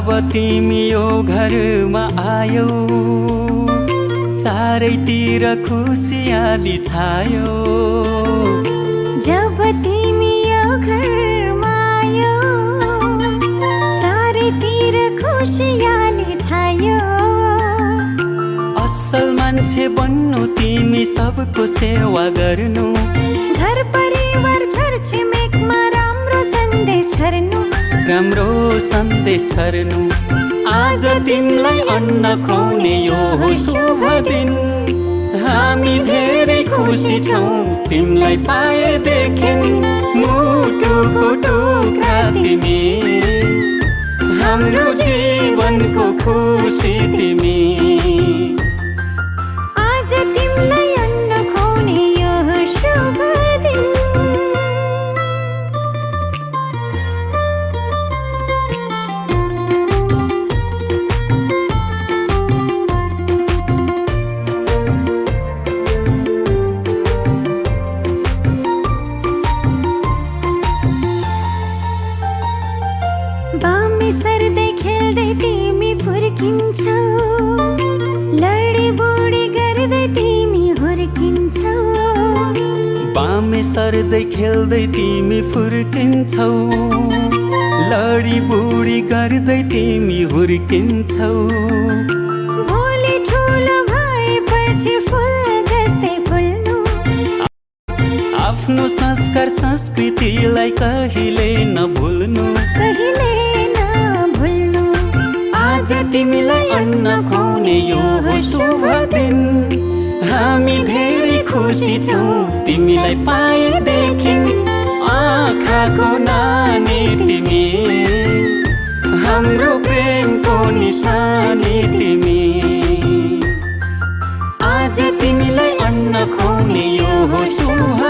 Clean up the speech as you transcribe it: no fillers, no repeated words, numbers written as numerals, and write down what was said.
जब तिमी यो घरमा आयौ चारैतिर खुसियाली छायो। जब तिमी यो घरमा आयौ चारैतिर खुसियाली छायो। असल मान्छे बन्नु तिमी सबको सेवा गर्नु, घर परिवार छरछिमेकमा राम्रो सन्देश छर्नु, राम्रो सन्देश छर्नु। आज तिमीलाई अन्न खुवाउने यो हो शुभ दिन। हामी धेरै खुसी छौँ तिमीलाई पाएदेखि। मुटुको टुक्रा तिमी, हाम्रो जीवनको खुसी तिमी। आज तिमीलाई अन्न खुवाउने यो हो शुभ दिन। बामे सर्दै खेल्दै तिमी फुर्किन्छौ, लडी बुडी गर्दै तिमी हुर्किन्छौ। बामे सर्दै खेल्दै तिमी फुर्किन्छौ, लडी बुडी गर्दै तिमी हुर्किन्छौ। भोलि ठुलो भएपछि फुल जस्तै फुल्नु, आफ्नो संस्कार संस्कृतिलाई कहिले नभुल्नु, कहिले नभुल्नु। आज तिमीलाई अन्न खुवाउने यो हो शुभ दिन। हामी धेरै खुसी छौँ तिमीलाई पाएदेखि। आँखाको नानी तिमी, हाम्रो प्रेमको निशानी तिमी। आज तिमीलाई अन्न खुवाउने यो हो शुभ